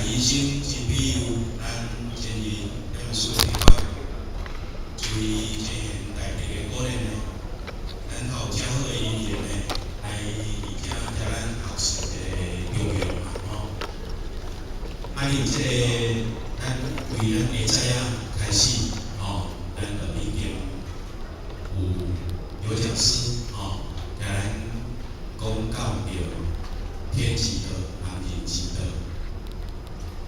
醫生真庇佑咱真人點師的法，注意這現大家的鼓勵呢，咱有遮好的因緣呢，來佇遮遮咱學習這個中庸嘛吼。啊，佇這個咱為咱下早仔開始吼，咱就已經有有講師吼，共咱講到著天之道和人之道。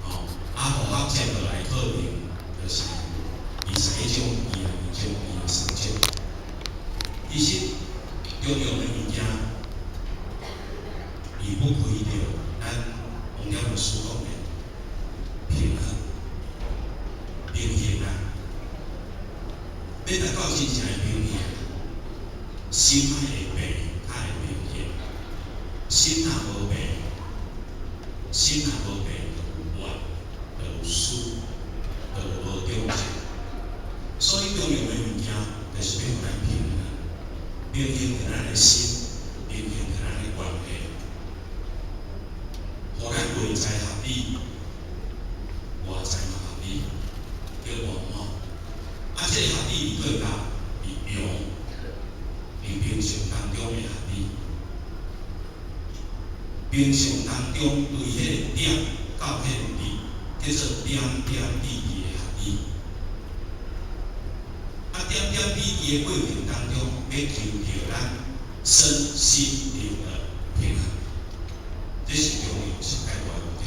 吼，啊，予學接落來課程就是21章、22章、23章。其實中庸的物件離不開著咱王點老師講的平衡、平衡啊。欲達到真正的平衡，心愛會平，才會平衡。心若無平，心若無平，就有怨，就有私，就無中正。所以中庸的物件，就是欲予咱平衡，平衡著咱的心，平衡著咱的關係，予咱內在合理，外在嘛合理，叫圓滿。啊，這個合理佇佗落？佇用，佇平常當中的合理。平常當中對彼個點到彼個點，叫做點點滴滴的合理。啊，點點滴滴的過程當中，欲求著咱身心靈的平衡，這是中庸上蓋大的目的。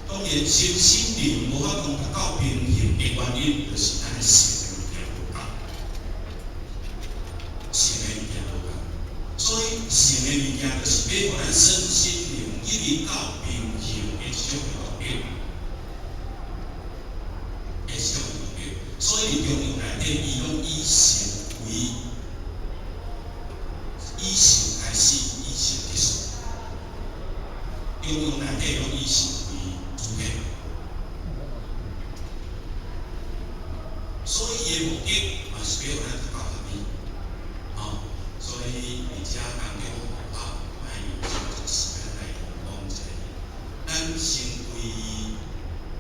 當然，身心靈無法度達到平衡的原因，就是咱的性的物件無夠，性的物件無夠。所以，性的物件就是欲予咱身心靈一直到平衡的一種目的，的一種目的。所以，佇中庸內底，伊攏以性為以性開始，以性結束。中庸內底攏以性為主體，所以伊的目的嘛是欲予咱達到合理，吼。所以佇遮當中，我愛用少一時間來講一下。咱先歸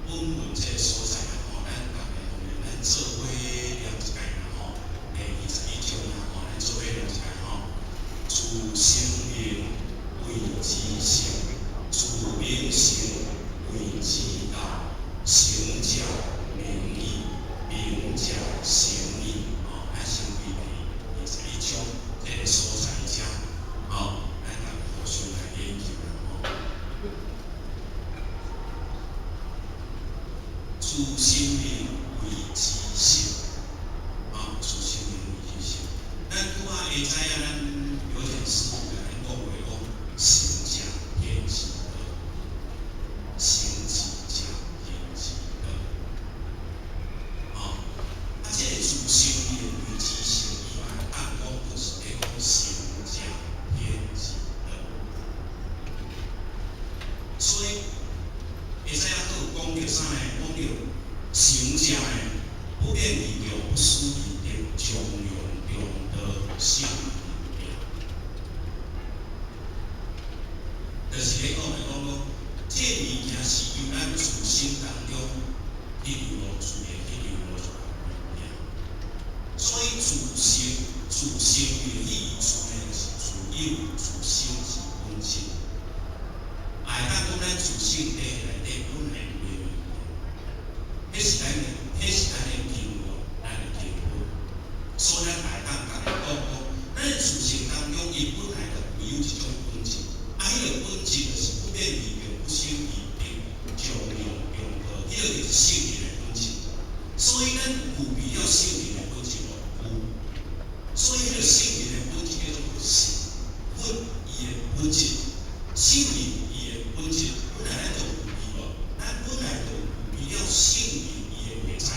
本門這個所在啦，吼，咱逐个當然咱做伙念一擺啦，吼，第21章啦，吼，咱做伙念一擺吼。自生命謂之性，自明性謂之道，誠者明義，明者誠意。吼，咱先歸第21章這個所在遮，吼，咱逐个互相來研究啦，吼。自生命謂之性，啊，自生命謂之性。咱拄仔下知影，咱有講師共咱講話講，誠者天之道，誠之者人之道。啊，啊，這個自生命謂之性，伊嘛會當講，就是咧講誠者天之道。所以，會使閣有講著啥呢？講著誠者呢，不變義中，不思議德，中庸中道，聖人。就是咧講來講講，這個物件是由咱自身當中去流露出來，去流露出來的物件。所以自性、自性的意思呢，就是自有自性之本質。會當講咱自性底內底本來有的物件，彼是咱的根源，咱的根本。所以咱會當共伊講講，咱的自性當中，伊本來就具有一種本質，啊，彼個本質就是不變異變，不生異德，中庸中道，彼個就是聖人的本質。所以咱具備了聖人的本質無？有。所以彼個聖人的本質叫做佛性，佛伊的本質，聖人伊的本質，本來咱就具備無？咱本來就具備了聖人伊的內在，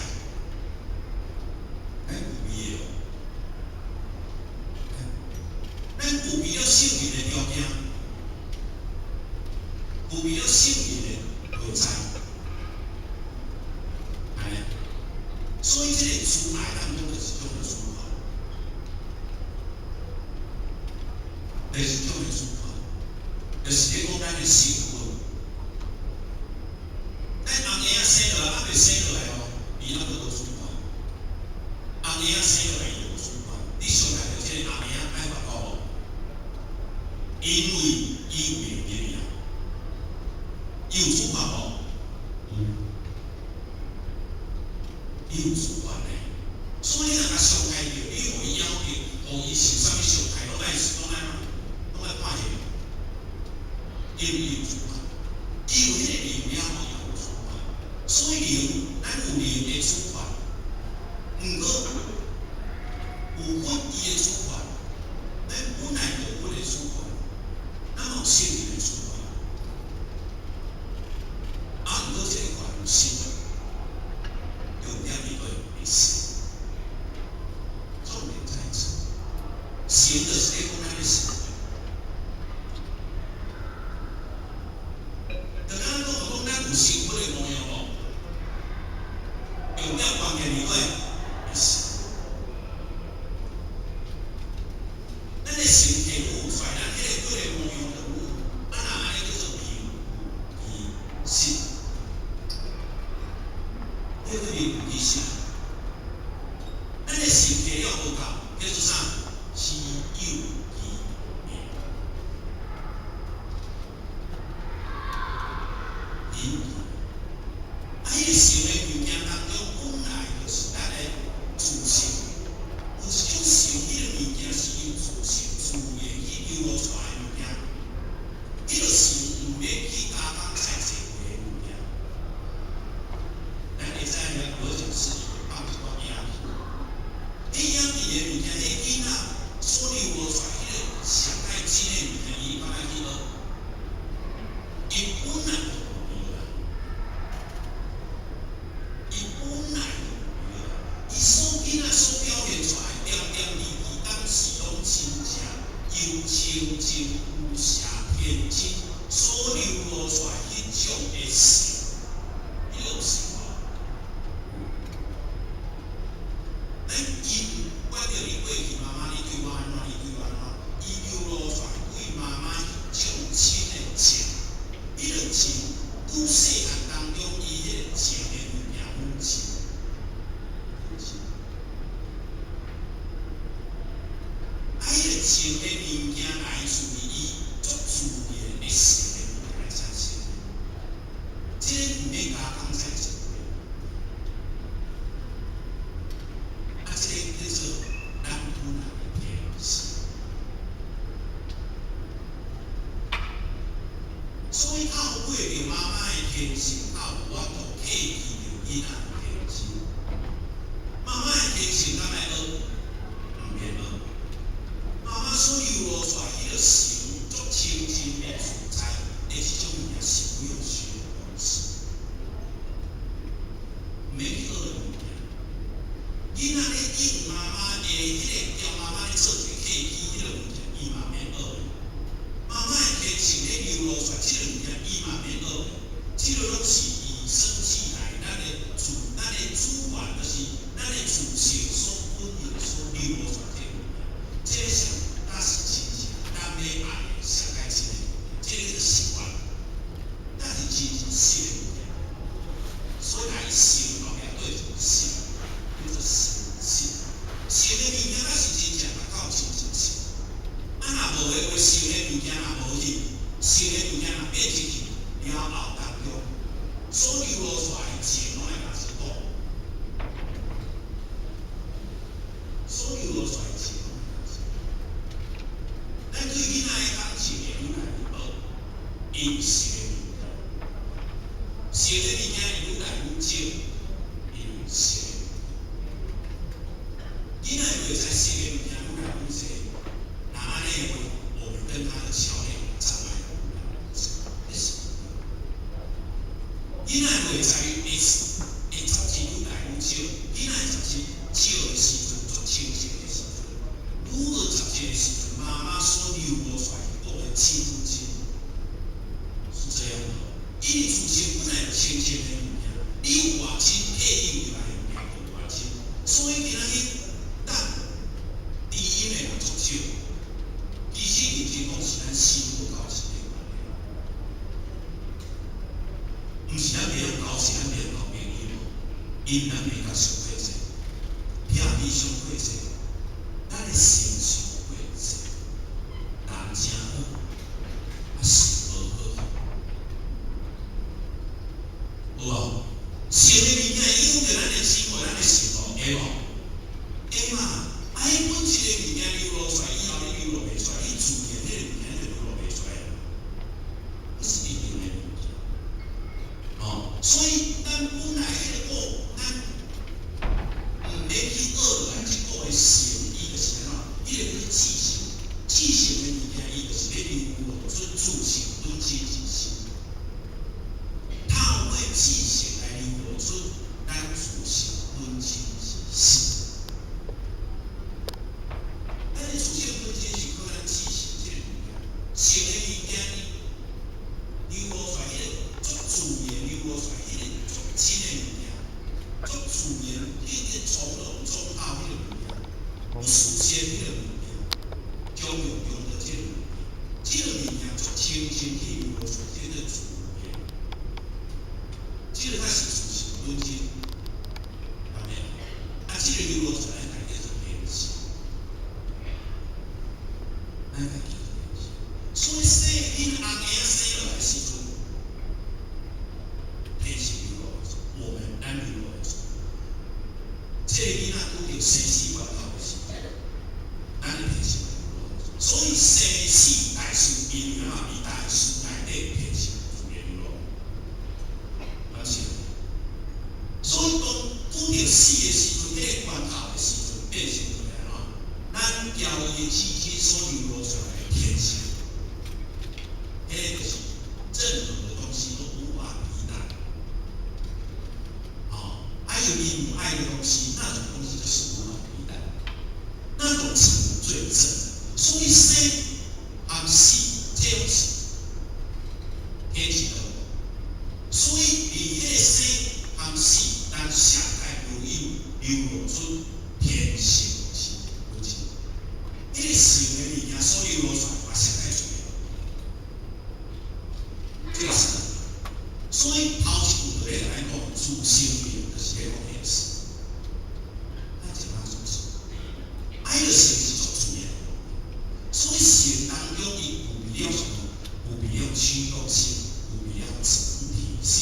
咱具備的哦。咱具備了聖人的條件，具備了聖人的內在，按呢。所以這個慈愛當中就是種的處法，就是種的處法，就是咧講咱的身份。咱愛因為伊有靈佇遐，伊有主權無？有，伊有主權的。所以你若共傷害著，你予伊咬著，予伊受啥物傷害，攏愛看下，因為伊有主權，伊有彼個靈了後，伊有主權。所以靈，咱有靈的主權，毋過有佛伊的主權，咱本來就有佛的主權，咱嘛有聖靈的主權。啊，毋過這個權有心，重點佇佗？佇心。重點在此，神就是咧講咱的行為。就敢若講，講咱有成佛的模樣無？重點關鍵佇佗？佇心。咱的心體有出來，咱彼個佛的模樣就有。啊，若按呢叫做名其實，這叫名其實。咱的心提了無夠，叫做啥？虛有其名。虛有。啊，彼個性的物件當中，本來就是咱的自性。有一種性，彼個物件是由自性自然去流露出來的物件。彼個性毋免去加工菜做的物件。咱會知影無一件事情放一寡影片。彼影片的物件，彼囡仔所流露出來彼個上愛真的物件，伊敢愛去學？伊本來就有啦。伊本來就有啦。伊所囡仔所表現出來，點點滴滴，當時攏真正由清淨無瑕天真所流露出來彼種的性，彼個有性無？咱因管著你過去媽媽你對我按怎，你對我按怎，伊流露出來對媽媽彼種親的情，彼個情，拄細漢當中，伊彼個情的物件愈深，愈深。啊，彼個情的物件來自於伊足自然的性的物件來產生的，這個毋免加工菜做的。啊，這個叫做咱本來的天性。所以透過著媽媽的天性，較有法度契機著囡仔的天性。媽媽的天性敢愛學？毋免學。媽媽所流露出來彼個性足清淨的自在的這種物件，是不用學的東西，毋免去學的物件。囡仔咧應媽媽的彼個，叫媽媽咧做一個契機，彼個物件，伊嘛免學的。媽媽的天性咧流露出來，這個物件伊嘛免學的。這個攏是與生俱來，咱的主權，就是咱的自性所本有、所流露出來這個物件。這個是才是真正咱欲愛的上蓋真的物件，這個叫做習慣，才是真正實的物件。所以來性後壁綴一個性，叫做心性。性的物件才是真正較夠真正性。啊，若無的話，性的物件若無去，性的物件若變出去了後當中，所流露出來的情攏愛共是講，所流露出來的情攏愛共是。咱對囡仔的感情會愈來愈好，因為性的物件，性的物件會愈來愈少，因為性的物件。囡仔袂使性的物件愈來愈濟，若按呢的話，我們跟他的橋梁障礙愈來愈少，這是。囡仔袂使會雜質愈來愈少，囡仔雜質少的時陣，足清淨的時陣，愈無雜質的時陣，媽媽所流露出來講的親情是這樣的。因為自性本來就清淨的物件，你有偌親，客有入來的物件就有偌親，所以今仔日咱知音的人足少。其實認真講是咱心無夠深的關係，毋是咱袂曉交，是咱袂曉交朋友，因咱袂較傷過濟，拆彼傷過濟，咱的心傷過濟，人誠好，有無？性的物件影響著咱的生活，咱的生活，會無？會嘛？啊，彼本質的物件流露出來以後，你流露袂出來，你自然彼個物件就流露袂出來，這是一定的物件。哦，所以咱本來彼個果，咱毋免去學落來，這個的性，伊就是按怎？彼個叫自性，自性的物件，伊就是咧流露出自性本質之心。透過自性來流露出咱自性本身之心。咱的自性本身是靠咱自性這個物件，性的物件流露出來，彼個足自然流露出來，彼個足真的物件，足自然，彼個從容中道彼個物件，不事先彼個物件，中用用的這個物件，這個物件足清清去流露出來，這個自然，這個才是自性本身，明白？啊，這個流露出來，才叫做天性。咱才叫做天性。所以生囡紅嬰生落來時陣，天性流露，我們咱流露出來。這個囡仔拄著生死關頭的時陣，咱的天性流露。所以生死大事，因為啊，佇大事內底天性自然流露。啊是。所以當拄著死的時陣，彼個關頭的時陣，變成做安怎？咱交伊的至親所流露出來的天性，彼個就是任何的東西都無法抵擋。哦，還有你母愛的東西，那種東西就是無法抵擋，那種成最真。所以生和死這種是天性的。所以佇彼個生和死，咱上愛有有流露出天性是本質。彼個性的物件所流露出來，嘛上愛重要。這個是。所以頭一句就咧來講，自性命就是咧講現實。咱這當做是，愛的性是足自然的。所以性當中，伊具備了什麼？具備了驅動性，具備了整體性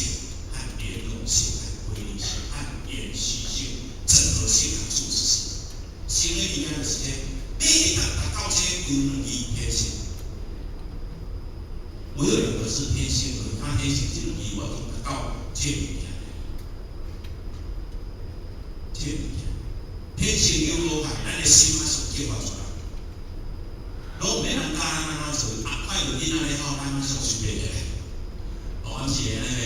和連動性和規律性和延續性、整合性和組織性。性的物件就是這，你會當達到這有兩字天性。我有兩個字天性，和他天性這兩字我都達到這物件。這物件，天性流露來，咱的心馬上激發出來。攏毋免人教咱按怎做，啊，看著囡仔咧哭，咱馬上想袂起來。哦，毋是按呢，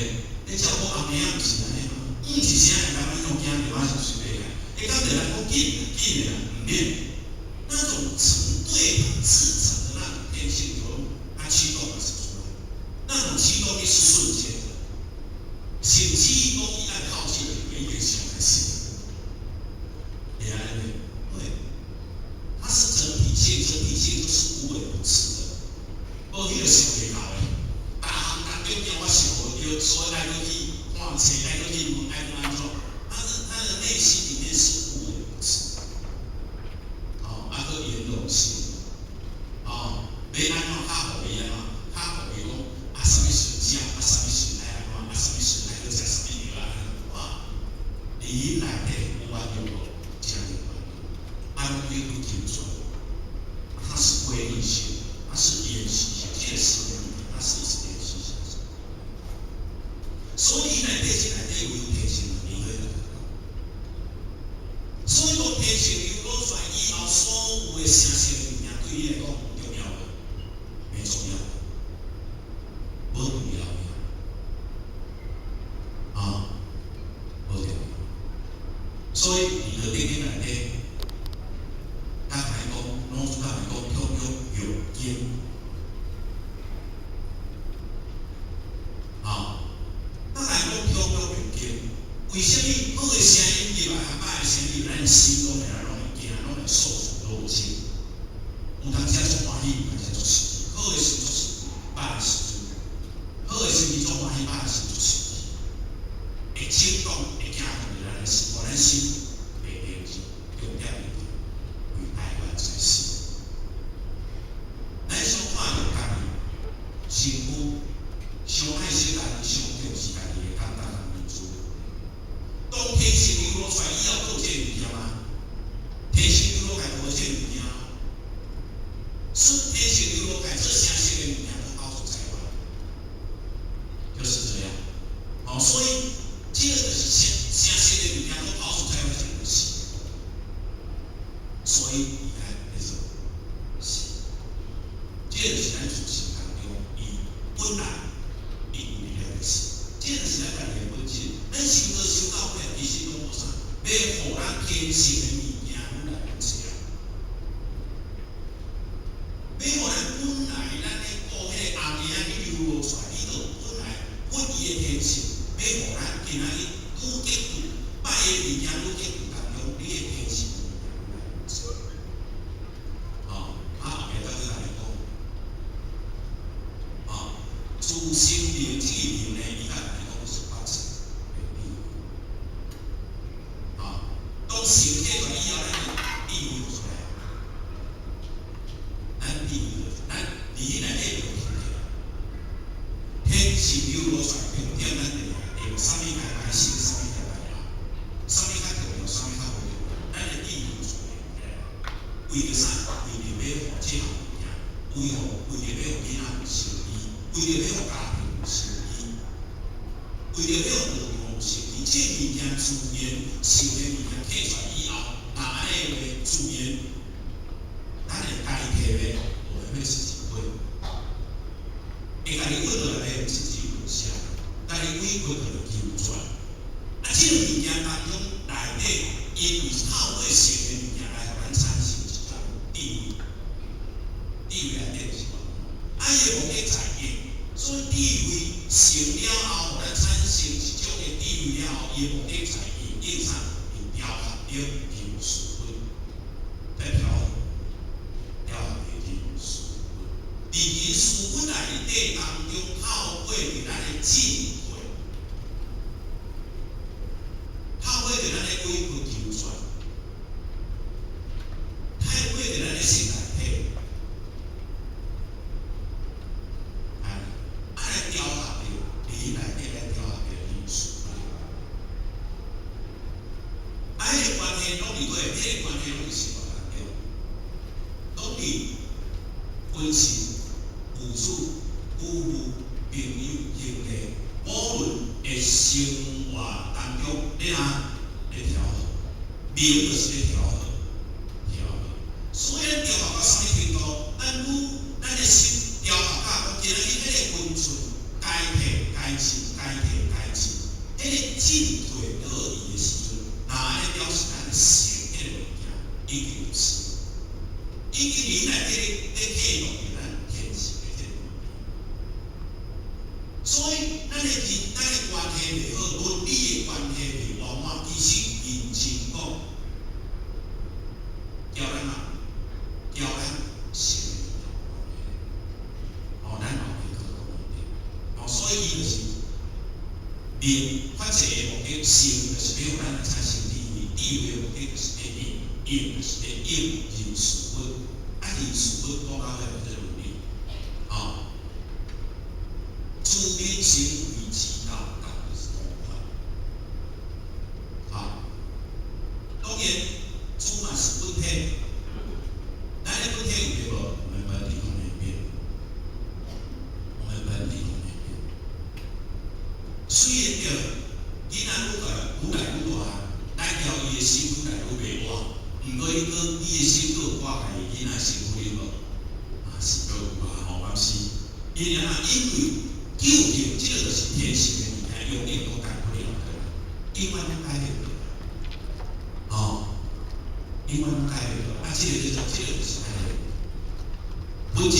你照顧阿妹仔毋是按呢嗎？毋是啥人，咱攏驚著馬上想袂起來。會感覺人講緊緊的啦，毋免。那種成對自成的那種天性，就它驅動嘛是出來。那種驅動力是瞬間的，甚至講伊愛哭起來，伊會想來死。會按呢？對，它是整體性，整體性就是無微不至的。無彼個想袂到的，逐項當中叫我想無著，所以愛閣去看冊，愛閣去問，愛閣按怎？他的內心裡面是無微不至。哦，啊，閣圓融性，哦，欲按怎較予伊按怎？較予伊講啊，啥物時陣食，啊，啥物時陣愛按怎？啊，啥物時陣愛閣食啥物藥啊？哇！佇伊內底有圓融，誠圓融，啊，攏有精準，它是規律性，它是延續性，這個時間它是一直連續下去。所以伊內底這內底有天性，你會達到。所以講天性流露出來以後，所有的聲色物件對伊來講有重要無？沒重要，無重要的。啊，無重要。所以佇道德經內底，咱來講，老師來講，叫做欲經。啊，咱來講叫做欲經，為啥物好的聲音入來，和歹的聲音，咱的心攏會來攏會驚，攏會受寵若驚。有當時足歡喜，有當時足生氣。好的時足生氣，歹的時陣；好的時陣足歡喜，歹的時足生氣。會震動，會驚動著咱的心，予咱心袂平靜。重點是為愛願在心。咱想看著家己身軀，傷愛惜家己，傷重視家己的感覺和面子。所以這个就是誠誠實的物件，攏跑出才會成是。所以伊來叫做是，這個就是咱自性當中，伊本來伊有佇咧個是，這個就是咱家己的本質。咱修道修到尾，其實攏無啥，欲予咱天性的物件愈來愈濟啊。欲予咱本來咱咧顧彼個紅仔去流落出來，你就本來本伊的天性，欲予咱今仔日愈結構，歹的物件愈結構當中，你的天性愈來愈濟。哦，啊後壁再閣來講，哦，自性靈這個靈呢，伊較來講是發生的智慧。啊，當成體出來以後，咱就智慧就出來。咱智慧就，咱佇彼內底就提起來。天性流露出來，重點咱就會用啥物來開心，啥物來開後，啥物較重要，啥物較無重要，咱的智慧就出來。為著啥？為著欲予這項物件，為著欲予囡仔有心意，為著欲予家庭有心意，為著欲予道場有心意，這物件自然性的物件提出來以後，若按呢話自然，咱會家己提的，無啥物是一回，會家己揾落來的，毋是只有寫，家己委屈就求轉。啊，這個物件當中內底，因為是透過性的物件來予咱產生一種智慧，智慧內底就是啊，伊的目的在用，所以智慧成了後，予咱產生一種的智慧了後，伊的目的在用，用啥？用調和著人事物，在調和，調和著人事物。佇人事物內底當中，透過著咱的進退，透過著咱的委屈求全，透過著咱的心內底，啊，啊來調和著，佇內底來調和著人事物。啊，彼個關係攏佇佗，彼個關係攏佇生活當中，攏佇親情、父子、夫婦、朋友、兄弟，無論的生活當中，咧啊咧調和，明就是咧調和，調和。所以咱調和到啥物程度？咱愈咱的心調和到講，今仔日彼個分寸，該退該進，該退該進，彼個進退得宜的時陣，那按呢表示咱的性彼個物件已經有成，已經佇內底咧咧啟動著咱天性的這個物件。所以，咱的人，咱的關係袂好，倫理的關係袂圓滿，其實認真講，交咱啊，交咱性的有關係。哦，咱後面閣講一點。哦，所以伊就是明發財的目的，性就是欲予咱來產生智慧，智慧的目的就是欲用，用就是欲用人事物，啊，人事物講到尾就是倫理，哦。自民生為之道，道就是同款。好，當然，主嘛是本體，咱的本體有變無？我們本體攏袂變，我們本體攏袂變。雖然著囡仔愈大愈來愈大漢，咱調伊的身軀來愈袂活，毋過伊閣伊的身軀有掛佇伊囡仔身軀裡無？嘛是閣有啊，吼，嘛是。因為啊，因為究竟這個就是天性的物件，永遠都改不了的，永遠攏改袂過。哦，永遠攏改袂過。啊，這個叫做這個就是咱的本質，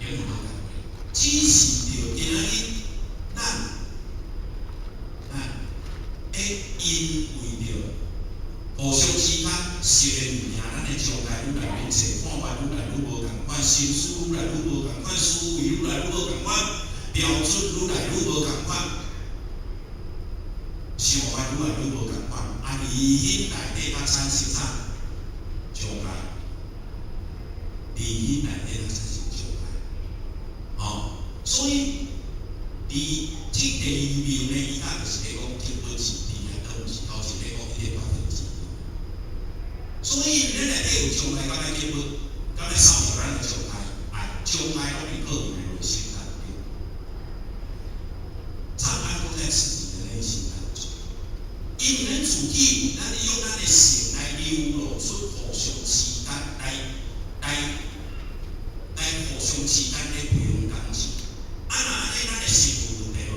永遠都改不了。只是著今仔日咱會因為著互相之間識的物件，咱的障礙愈來愈濟，看法愈來愈無仝款，心思愈來愈無仝款，思維愈來愈無仝款，標準愈來愈無仝款，想法愈來愈無仝款，啊，佇彼內底才產生啥？障礙。佇彼內底才產生障礙。哦，所以佇這第二面呢，伊較就是咧講這本是佇遐，都毋是頭前咧講彼個發展之。所以咱內底有障礙，敢欲結婚，敢欲掃除咱的障礙，哎，障礙攏佇個人的內心當中。障礙攏在在自己的內心當中。因為咱自己，咱用咱的性來流露出互相之間來互相之間咧培養感情。啊，若按呢，咱的性有問題無？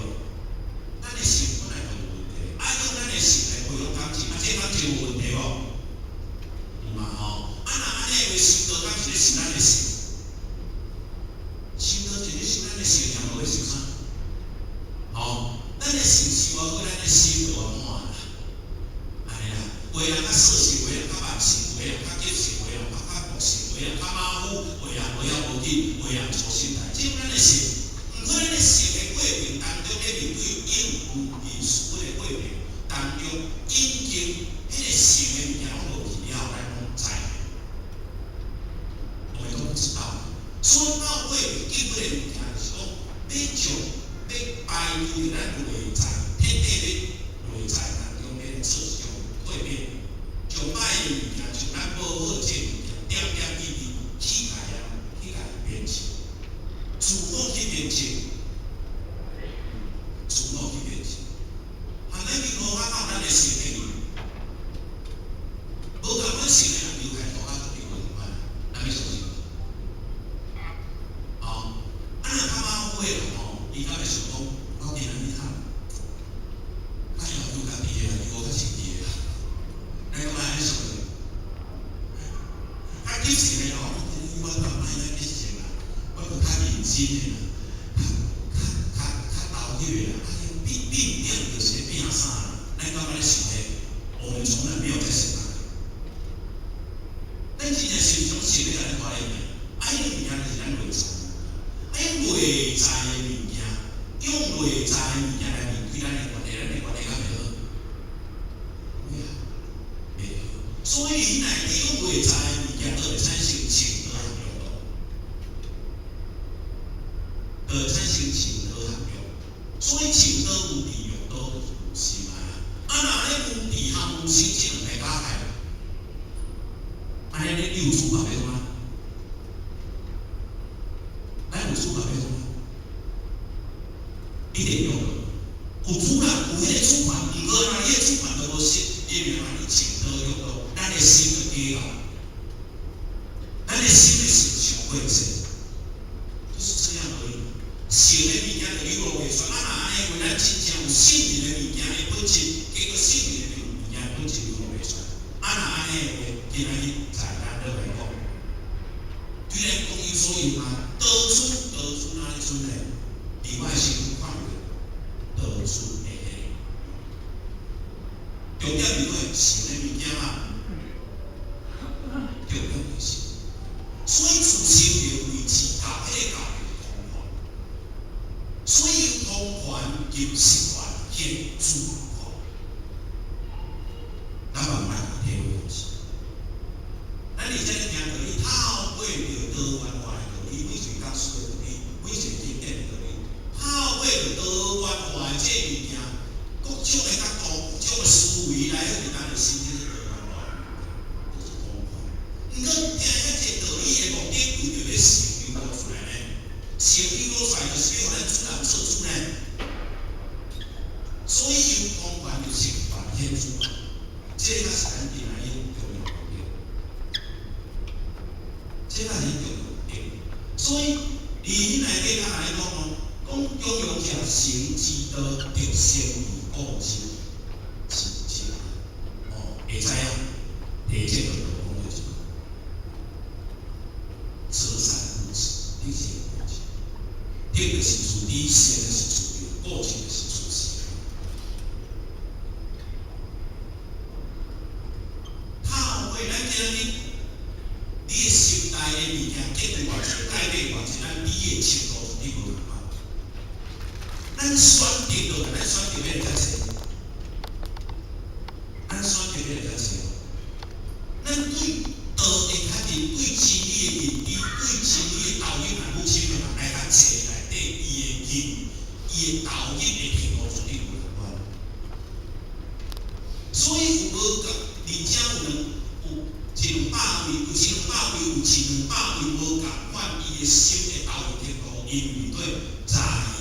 咱的性本來就有問題。啊，用咱的性來培養感情，啊，這感情有問題無？有嘛吼？啊，若按呢話，修道敢是咧修咱的性？修道是咧修咱的性，爾無咧修啥？吼，咱的性修偌好，咱的心就偌滿啦。按呢啦，有的人較色性，有的人較慢性，有的人較急性，有的人較薄性，有的人較馬虎，有的人無枵無緊，有的人粗心大。這種咱的性，毋過咱的性的過程當中，咧面對應付認輸的過程當中，已經彼個性的物件攏無去了，咱攏毋知。我們都不知道。所以到尾基本的物件就是講，欲將欲排除咱內在，徹底咧內在當中咧做一種蛻變，將歹的物件，將咱無好這物件，點點滴滴去共啊，去共辨清，自我去辨清，自我去辨清。啊，咱去塗跤靠咱的性的去，無仝款性的人離開塗跤絕對無仝款，咱欲相信？哦，啊，若較馬虎的人吼，伊敢會想講，我今仔日較較要求家己的，伊無較實際的啦。咱敢會按呢想著？較急性的吼，我今日我就莫遐急性啦，我就較認真的啦，較較較較投入的啦。啊，變變變就是咧變啥啦？咱敢按呢想的？我們從來沒有在想那個。咱真正想想想欲共咱歡喜呢？啊，彼個物件就是咱內在，啊，用內在的物件，用內在的物件來面對咱的問題，咱的關係敢會好？會啊，袂好。所以你內底用內在的物件，就會產生情道合欲道，就會產生情道合欲。所以情道有智，欲道就是有心啊。啊，若咧無智含有心，這兩个加起來，按呢你有資格欲創啥？咱有資格欲創啥？一定用有主權，有彼個主權，毋過若你的主權都無實，因為你情道欲道，咱的心就假啊，咱的心的是傷過濟，就是這樣而已。性的物件就流露袂出來，啊，若按呢話，咱真正有聖靈的物件的本質，結果聖靈的物件的本質流露袂出來。啊，若按呢話，今仔日在咱落來講，對咱講有所用啊，道出道出哪裡出呢？伫我的身軀看著，道出的彼個重點伫佗性的物件啊，重點就是，所以自性就維持教，彼個教就是通權，所以通權入實權顯主權，咱嘛毋愛體會就是。咱而且咧聽道理，透過著多元化的道理，每一個講師的道理，每一個經典的道理，透過著多元化的這物件，各種的角度、各種的思維來去咱的心，這是多元化的物件，就是通權。毋過聽遐濟道理的目的，為著欲成就出來呢？成就出來就是欲予咱主人做主呢。所以有通權就成權顯主，這個才是咱今仔日重要的點。這個是重要的點。所以佇彼內底較來講哦，講中庸者成之道，得先而固之，是是哦，會知影？第這個就講就是擇善固執，你是固執，得就是自知，先就是自明，固執就是自信。透過咱今日，你的心內的物件結構偌濟，改變偌濟，咱你的程度是無仝款。咱選擇落來，咱選擇欲較濟，咱選擇欲較濟。咱對道的確認，對真理的認知，對真理的投入若愈深的人來較濟，內底伊的認，伊的投入的程度絕對無仝款。所以有無共，而且有兩有一兩百位，有一兩百位，有一兩百位無仝款，伊的心的投入程度，因為對在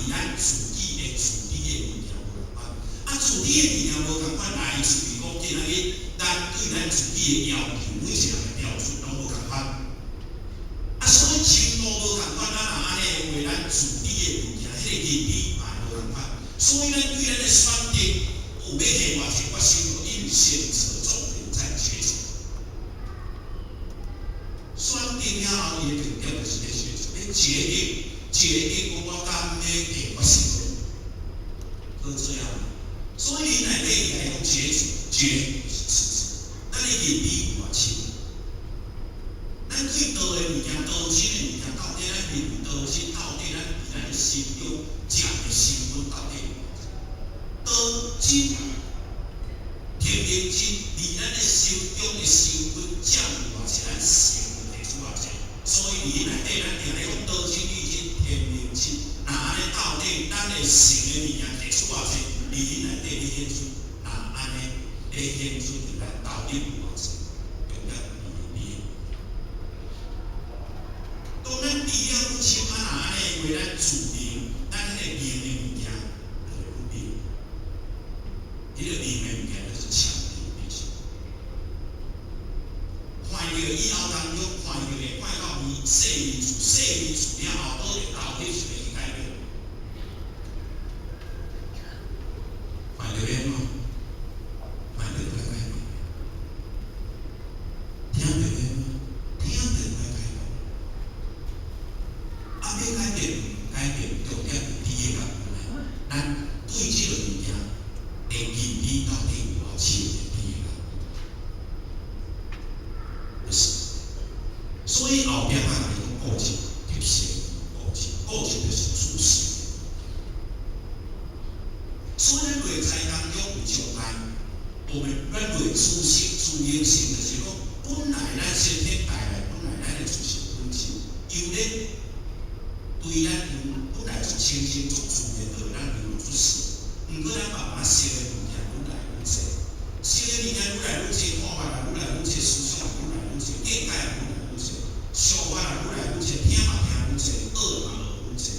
咱自己的自己的物件無仝款。自己的物件無仝款，來自於講今仔日咱對咱自己的要求，每一個人的標準攏無仝款。啊，所以程度無仝款，咱若按呢的話，咱自己的物件，彼個認知嘛會無仝款。所以咱對咱的選擇有欲下偌濟決心，因為選擇重點在抉擇。選定了後，伊的重點就是咧選擇，咧決定，決定講我敢欲下決心，就這樣。所以你內底伊來講抉擇，抉是辭職，咱的認知有偌深？咱對道的物件、道真的物件，到底咱認為道真，到底咱佇咱的心中占的成分到底有偌濟？道真、天靈真，佇咱的心中的成分占有偌濟，咱成就提出偌濟。所以佇內底，咱定咧講道真、理真、天靈真，若按呢到底咱的成的物件提出偌濟，佇內底咧顯出，若按呢咧顯出佇咱投入有偌濟，重點佇認知。當咱知了愈深，啊若按呢話，咱自然，咱彼個明的物件就會愈明。彼個明的物件就是強調的意思。看著以後當中，看著會看到伊細微處，細微處了後，閣會投入是欲去改變。看著欲按怎？看著欲改變。聽著欲按怎？聽著欲改變。啊，欲改變毋改變，重點是佇個咱對這個物件的認知到底有偌深的佇個。就是，所以後壁仔來講固執，特色固執，固執就是自性。所以咱內在當中有障礙，我們咱內自性、自然性，就是講本來咱先天帶來，本來咱的自性本身，由咧對咱有本來就清清楚自然，就咱有出世。毋過咱慢慢學的物件愈來愈濟，學的物件愈來愈濟，看法也愈來愈濟，思想也愈來愈濟，見解也愈來愈濟，想法也愈來愈濟，聽嘛聽愈濟，學嘛學愈濟，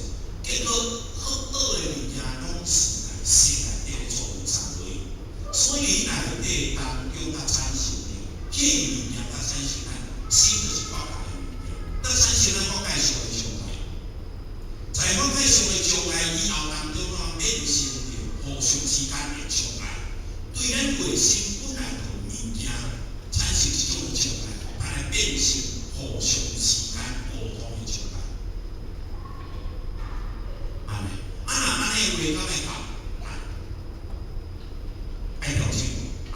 結果學學的物件攏是來心內底的錯誤三合一。所以內底當中較產生的，彼個物件較產生咱心就是法界的物件，較產生咱法界上的障礙。在法界上的障礙以後當中啊，變成著互相之間的障礙，對咱內心本來就物件產生這種障礙，來變成互相之間溝通的障礙。按呢，啊若按呢話，敢會到？愛調整，愛。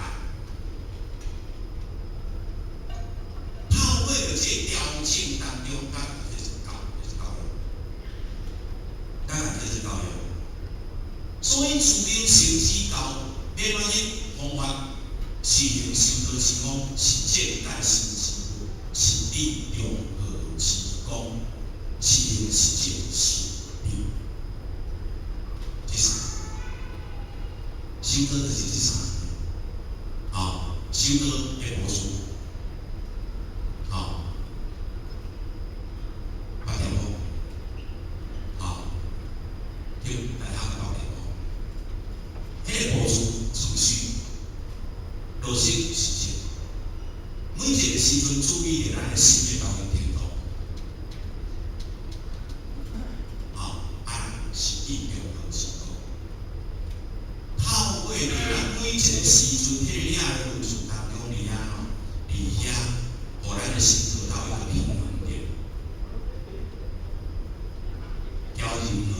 透過著這個調整當中，咱這是教，這是教育，咱這是教育。所以自明成之道，欲按怎方法是用修道是講是見解心之本，是得中和之功，是用實踐是理。這三個，修道就是這三個。啊，修道的布施，啊，白天無，啊，叫大家搞掂無？彼個布施程序，落實實踐，每一個時陣注意著咱的心的投入程度，啊，啊是得中和之功。透過著咱每一個時陣，彼個領的文字當中，佇遐吼，佇遐，予咱的心得到一個平衡點，調平和，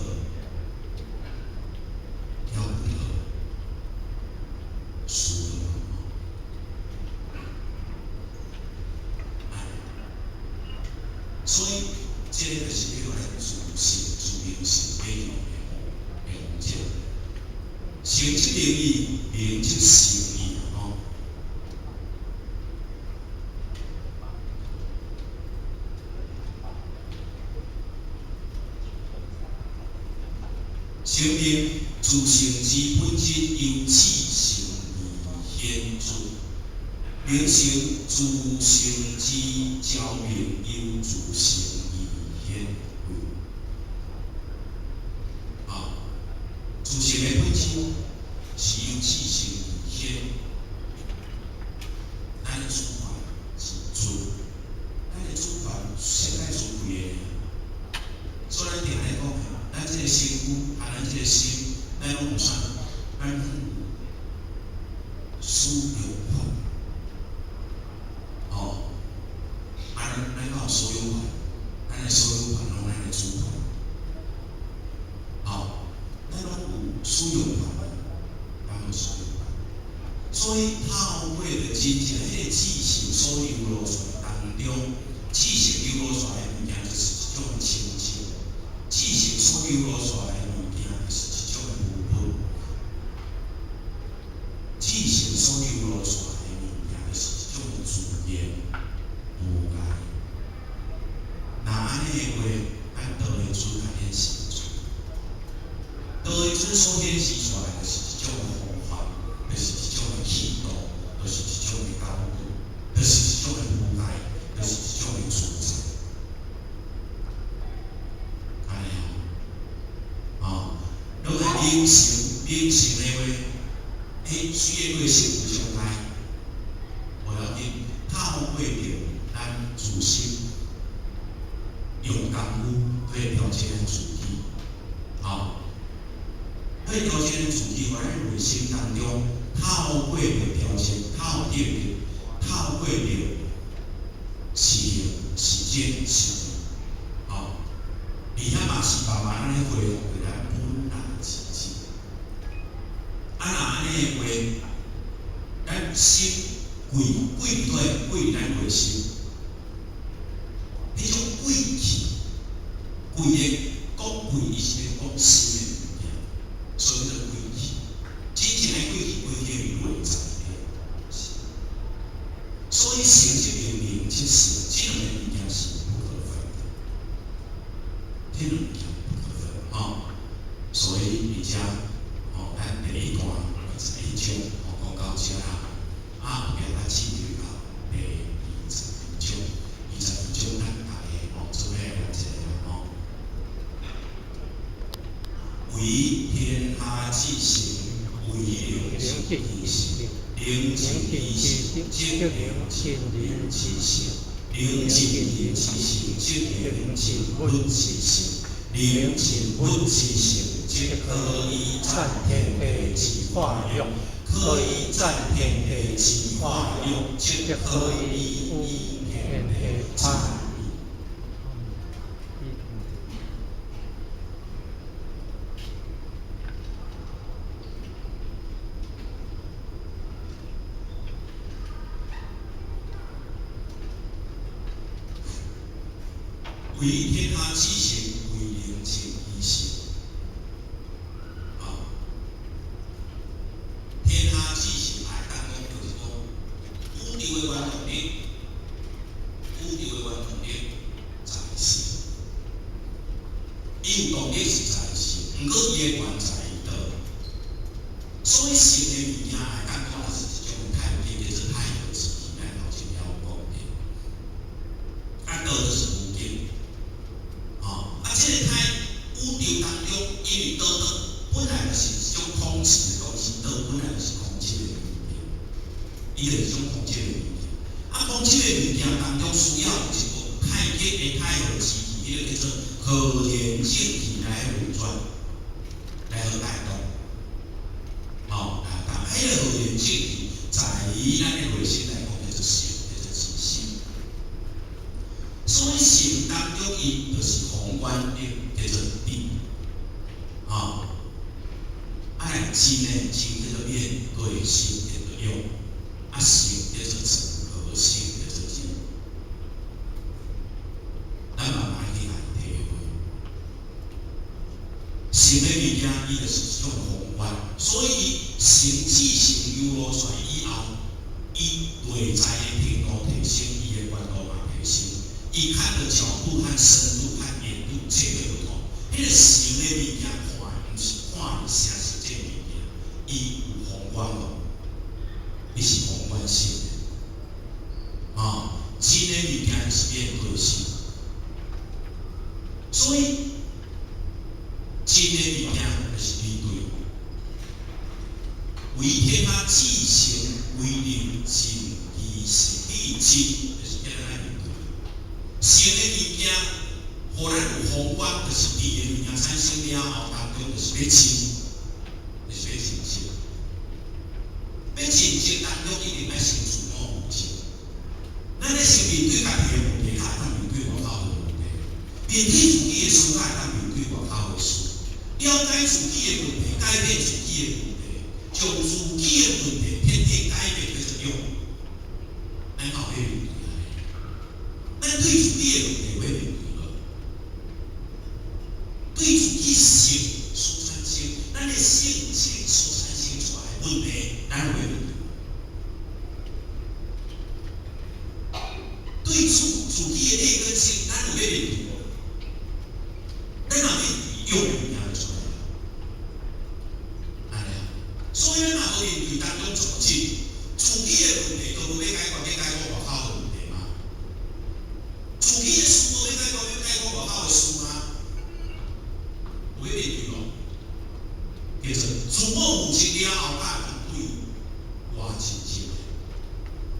調不和，舒服。所以，這個就是叫咱自性、自明性的用的方法。成則明義，明則成義，吼。成明自性之本質，由此成而顯出；明成自性之昭明，由自性而顯慧。啊，自性的本質是由至性而顯，咱的主權是尊，咱的主權世界主規个。所以咱定咧講，咱這个身軀和咱這个心，咱攏有啥？咱有使用權。哦，啊，咱敢有所有權？咱的所有權攏咱的主權。吼，咱攏有使用權，咱有所有權。所以透過著真正彼個智性所流露出來當中，智性流露出來的物件就是一種清淨，智性所流露出來的物件就是一種無物，智性所流露出來的物件就是一種自然無礙。若按呢的話，咱道的主來顯示出，道的主所顯示出來就是一種風範，就是一種的氣度，就是一種的高度，就是一種的無礙，就是一種的自在。按呢吼，哦，落來靈性，靈性的話，欸，水的過性有相歹，無要緊，透過著咱自身用功夫去調節咱自己，吼，去調節咱自己，予咱內心當中透過著調節，透過著實行、實踐、實践，吼，而且嘛是慢慢按呢恢復著咱本來之質。啊，若按呢的話，咱心貴貴佇佗？貴佇咱內心，彼種貴氣，貴的講貴，伊是咧講心的物件，所以叫做貴氣。真正的貴氣，貴氣佇內在的。所以性這邊靈這性，這兩个物件是不可分的，這兩物件不可分，吼。所以佇遮，吼，咱第一段21章，吼，講到遮啦，啊，後壁咱進入到第22章，22章咱逐家吼做伙來念一下啦，吼。唯天下之性，唯靈淨其性，靈淨其性，則能盡人之性；靈盡人之性，則能盡物之性；靈盡物之性，則可以讚天地之化育；可以讚天地之化育，則可以與天地之義。唯天下之性，唯靈淨其性。啊，天下之性來講講，就是講宇宙的原動力，宇宙的原動力在性。伊有動力是在性，毋過伊的原在道。所以性的物件來講講，就是一種太極，叫做太和之氣，咱頭前了講的。啊，道就是無境。吼，啊，這个太宇宙當中，因為道道本來就是一種空氣的東西，道本來就是空氣的物件，伊就是一種空氣的物件。啊，空氣的物件當中需要有一個太極的太和之氣，彼个叫做荷電正氣來運轉，來去帶動。吼，來動，彼个荷電正氣，在咱的內心來講叫做性，叫做自性。所以性當中，伊就是宏觀的，叫做地，吼。啊，來真呢，真叫做面對心叫做用，啊，性叫做整合性叫做真。咱慢慢去來體會，性的物件，伊就是一種宏觀，所以性智性流露出來以後，伊內在的程度提升，伊的觀度嘛提升。伊看的角度和深度和遠度絕對不同。彼個性的物件看的，毋是看啥實際物件，伊有宏觀無？伊是宏觀性的，啊，真的物件是面對性，所以真的物件就是面對。為天他至聖為靈盡其實去盡，就是叫咱愛面對。善的物件，予咱有宏觀，就是佇的物件產生了後，當中就是欲盡，就是欲盡職。欲盡職當中一定愛先自我負責。咱咧先面對家己的問題，才會當面對外口的問題。面對自己的事，才會當面對外口的事。了解自己的問題，改變自己的問題，將自己的問題徹底改變叫做用。咱有欲面對按呢？咱對自己的問題有欲面對無？對自己性所產生，咱的性情所產生出來的問題，咱有欲面對？對自己的劣根性，咱有欲面對無？咱若面對，用的物件就出來啊！按呢啊，所以咱若無面對當中做盡，自己的問題都無欲解決，欲解決外口的問題嗎？自己的事無欲解決，欲解決外口的事嗎？有欲面對無？叫做自我負責了後，才會當對外盡職。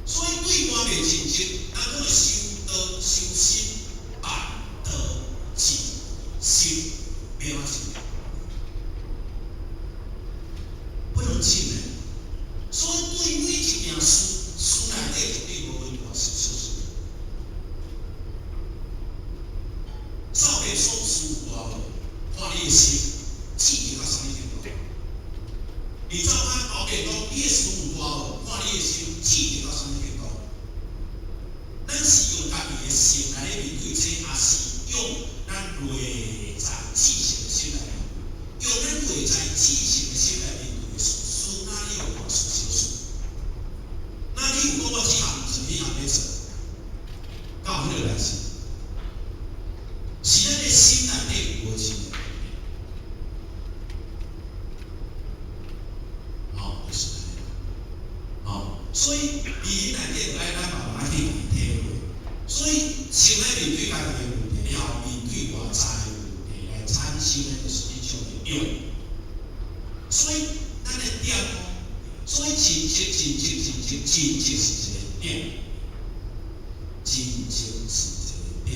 所以對外袂盡職，咱講的修道、修心、辦道、盡心，欲按怎盡？不能盡的。所以對每一件事，事內底絕對無問題，是事實。照變所事有偌無？看你的心，志得到啥物程度？你走較後邊講，你的事有偌無？看你的心，志得到啥物程度？咱是用家己的心來咧面對這，抑是用咱內在至聖的心來面對？用咱內在至聖的心來面對的事，事哪裡有大事小事？哪裡有講我這項毋做，彼項欲做？敢有彼個代誌？是咱的心內底有無真的？吼，就是按呢。吼，所以佇內底愛咱慢慢去體會。所以先愛面對家己的問題，了後面對外在的問題來產生的就是彼種的用。所以咱的點哦，所以盡職、盡職、盡職、盡職是一個點，盡職是一個點。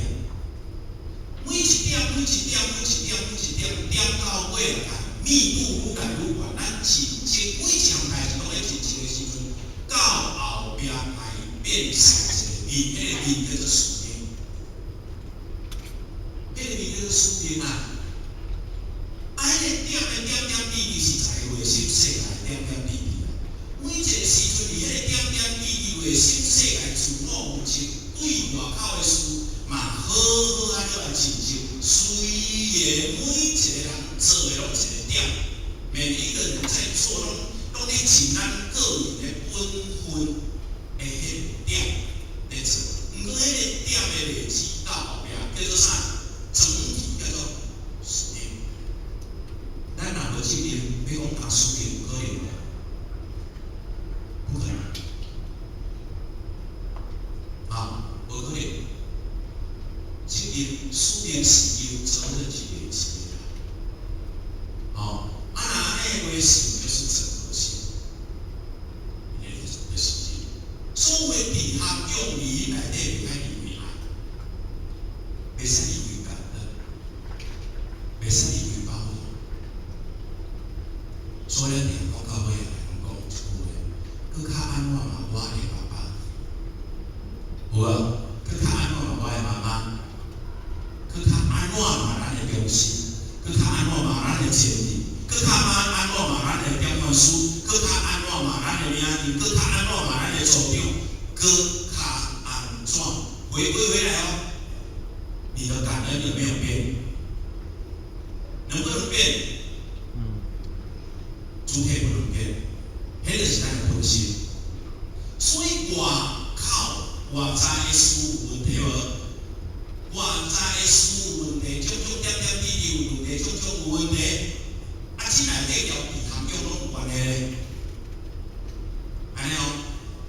每一點、每一點、每一點、每一點，點到尾來，密度愈來愈懸。咱盡職每一項代誌攏咧盡職的時陣，到後壁來變成一個面，彼個面叫做使命，彼個面叫做使命啊！啊，彼個點的點點滴滴是在內心世界點點滴滴啊。每一個時陣，佇彼個點點滴滴內心世界自我負責，對外口的事嘛好好按呢來盡職。雖然每一個人做的攏一個點，每一個人在做攏攏咧盡咱個人的本分的彼個點咧做。毋過彼個點的累積到後壁叫做啥？整體叫做使命。咱若無責任，欲講擔使命有可能無？不可能。啊，無可能。責任、使命是由責任去累積的啦。哦，啊，若按呢話是就是整合性，的事情。所有的哲學用語內底袂使離開愛，袂使離開感恩，袂使離開包容。所以咱定講到尾來講一句話：閣較按怎嘛我的爸爸，有無？閣較按怎嘛我的媽媽，閣較按怎嘛咱的中心，閣較按怎嘛咱的前提，閣較按怎嘛咱的點傳師，閣較按怎嘛咱的領袖，閣較按怎嘛咱的組長，閣較按怎？回歸回來哦，你的感恩有沒有變？能不能變？主體不能變，彼個是咱的本心。所以外口外在的事有問題無？外在的事有問題，種種點點滴滴有問題，種種有問題。啊，這內底條與涵養攏有關係咧。按呢哦，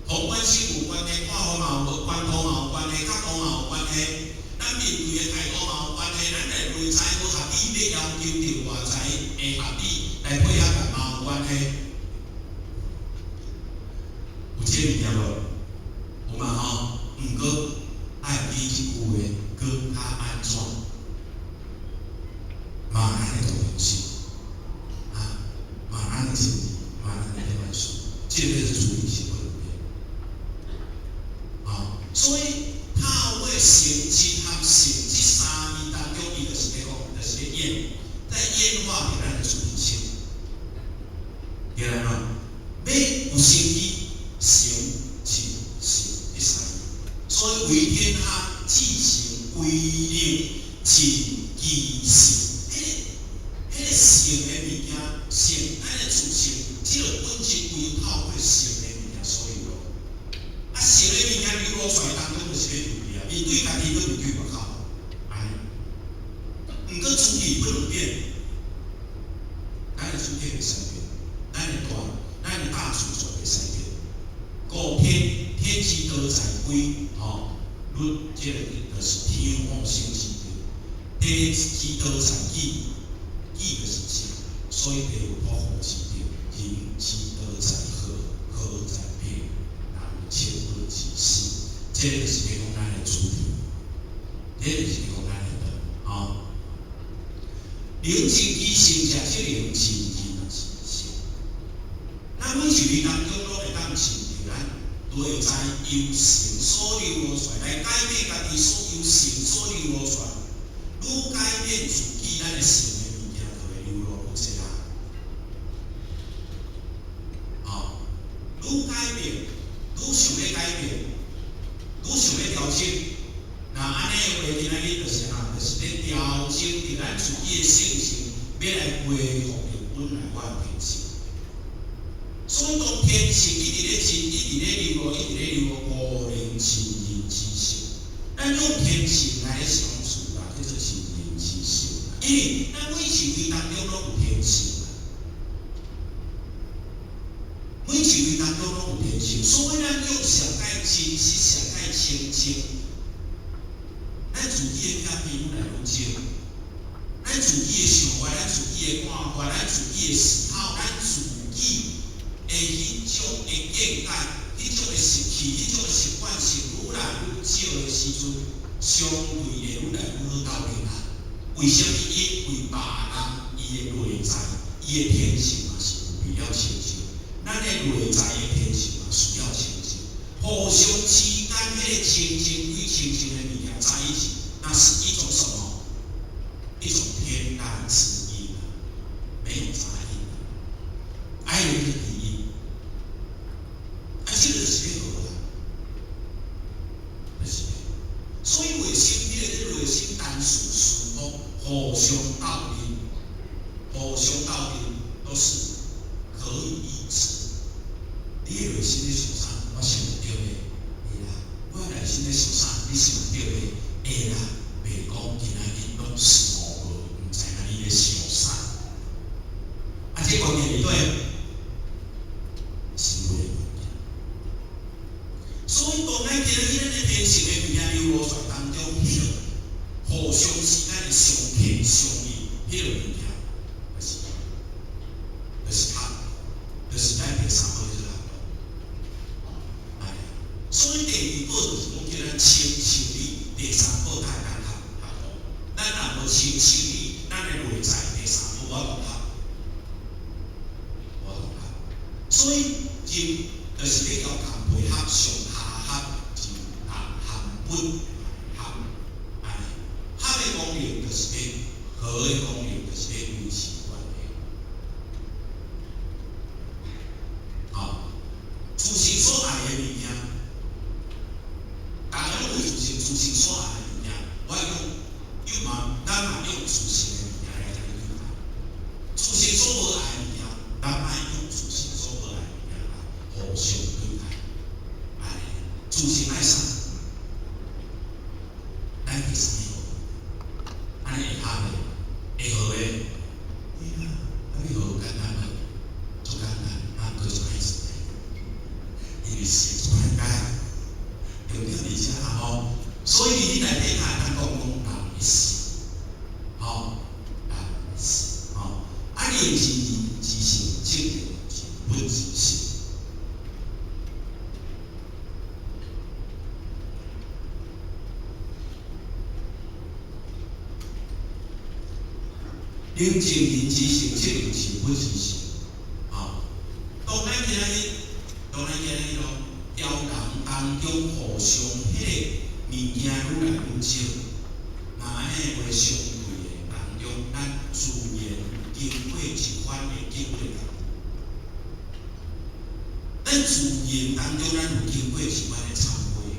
宏觀性有關係，看法嘛有關，觀圖嘛有關係，角度嘛有關係，咱面對的態度嘛有關係，咱的內在無合理，欲要求著外在的合理來配合嘛有關係。有這個物件無？有嘛吼？毋過愛記這句話，閣較按怎？嘛咱的同情心，啊，嘛咱的情義，嘛咱的關係，這個是主體性不能變。啊，所以透過誠實和性這三字當中，伊就是咧講，就是咧演，在演化著咱的主體性。對啦，欲有成義、誠、信、性這三字，所以為天下至誠為能盡其性。彼個性的物件，性，咱的自性，這個本質唯有透過性的物件所有咯。啊，性的物件流露出來當中就是咧對啊，伊對家己閣是對外口，按呢。毋過主體不能變，咱的主體袂使變，咱的大，咱的大主軸袂使變。故天天之道在歸，吼，律這個就是天王星之道。地之道在己，己就是靜，所以地有福禍之德。人之道在和，和在平，人千本之心。這個就是咧講咱的主體，這個就是講咱的道，吼。能盡其性者，則能盡人之性。咱每一位當中攏會當盡著咱內在由性所流露出來，來改變家己所由性所流露出來。愈改變自己，咱的性的物件就會流露愈濟啊。吼，愈改變，愈想欲改變，愈想欲調整。若按呢的話，今仔日就是啥？就是咧調整佇咱自己的性情，欲來恢復著本來我的天性。所以當天性一直咧進，一直咧流露，一直咧流露，故能盡人之性。咱用天性來相處啦，叫做盡人之性。因為咱每一位當中攏有天性，每一位當中攏有天性，所以咱用上蓋真實、上蓋清淨，咱自己的遐皮愈來愈精，咱自己的想法、咱自己的看法、咱自己的思考、咱自己的彼種的見解、彼種的習氣、彼種的習慣性愈來愈少的時陣，相對會愈來愈好鬥陣啊！為啥物？因為別人伊的內在、伊的天性嘛是有比較清淨，咱的內在的天性嘛需要清淨。互相之間彼個清淨與清淨的物件在一起，那是一種什麼？一種天籟之音啊，沒有雜音。愛的就是第一，啊，這個就是欲好啊，就是。所以內心彼個內心單純舒服，互相鬥陣，互相鬥陣都是可以醫治。你的內心咧想啥？我想袂著的，會啦。我內心咧想啥？你想袂著的，會啦。袂講今仔日攏想無，毋知影你咧想啥。啊，這關鍵佇佗？是無的關鍵。所以當咱今仔日咱的天性的物件流露出來當中，彼個互相之間的相契相應，彼個物件，就是合，就是咱第三寶這個合哎，所以第二寶就是講叫咱清清理，第三寶才會當合合道。咱若無清清理，咱的內在第三寶無法度合，無法度合。所以人就是咧交共配合上下合，就含含本含按呢，合的功能就是咧和的功能，就是咧維持關係。好，自性所愛的物件，逐家攏有自性，自性所愛的物件，我用又嘛，咱嘛用自性的物件來共伊對待。自性所無愛的物件，咱莫用自性所無愛的物件來互相對待。按呢，自性愛啥？咱去啥物好？按呢會合袂？會好的？會啊，啊欲好簡單無？足簡單，啊，閣足歹做。因為性足歹改，重點佇遮啦吼。所以佇你內底較會當講講人的性，吼，人的性，吼，啊，能盡人之性，則能盡本之性。能證人之性，則能證佛之性。吼，當咱今日咯，交人當中互相彼個物件愈來愈少，慢慢的話相對的當中，咱自然經過一番的經歷。咱自然當中，咱有經過一番的懺悔。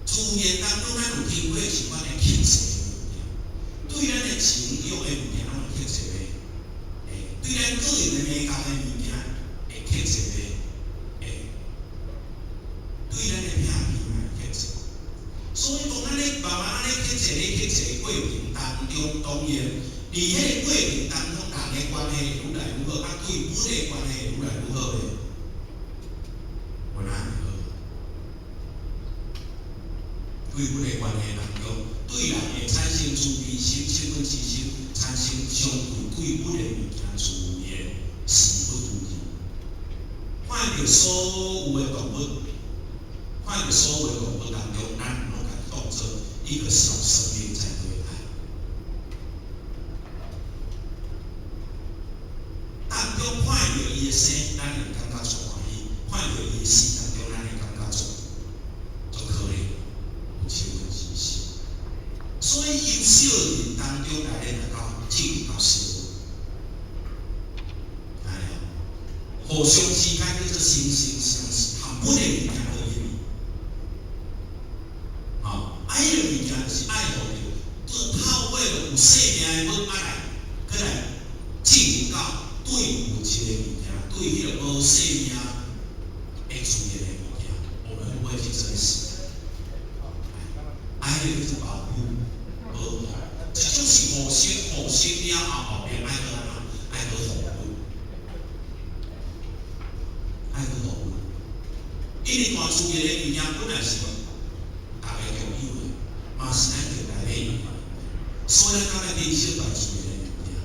自然當中，咱有經過一番的克制物件。對咱的情欲的物件，攏會克制袂？對咱個人的美感的物件，會克制袂？對咱的摒棄嘛會克制。所以講，咱咧慢慢咧克制咧克制的過程當中，當然，佇彼個過程當中，人的關係會愈來愈好，啊，對物的關係會愈來愈好袂？無哪會好。對物的關係當中，對人會產生慈悲心、惝憤之心，產生相對對物的物件，自然是不如意。看著所有的動物，看著所有的動物當中，咱攏共當做一個小生命在對待。當中看著伊的生，咱會感覺足歡喜；看著伊的死當中，咱會感覺足足可憐，有惝憤之心。所以由小人當中來咧，來到進入到小佛。哎呀，互相之間叫做惺惺相惜，含物的物件無意味。吼，啊，彼個物件就是愛護著，透過有生命的物，啊來，閣來進入到對物質的物件，對彼個無生命的自然的物件，我們會不會去珍惜？啊，彼個叫做保護，保護，這種是互相互相了後，後邊愛閣按怎？愛閣護物，愛閣護物。因為大自然的物件本來是大家共有的，嘛是咱著來買用的，所以咱敢愛珍惜大自然的物件，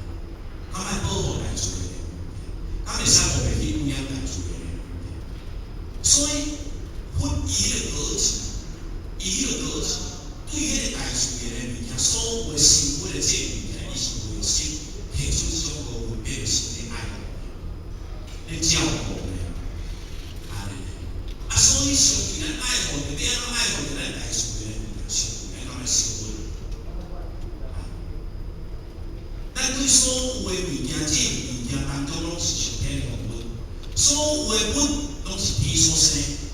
敢愛保護大自然的物件，敢會使予袂去污染大自然的物件。所以佛伊彼個果子，伊彼個果子，對彼個大自然的物件，所有的生物的這個物件，伊是有心提出這種無分別的心去愛護，咧照顧的，按呢。啊，所以上帝咱愛護著，欲按怎愛護著咱大自然的物件，上帝咱敢愛小佛。咱對所有的物件，這個物件當中攏是上天的物，所有的物攏是天所生。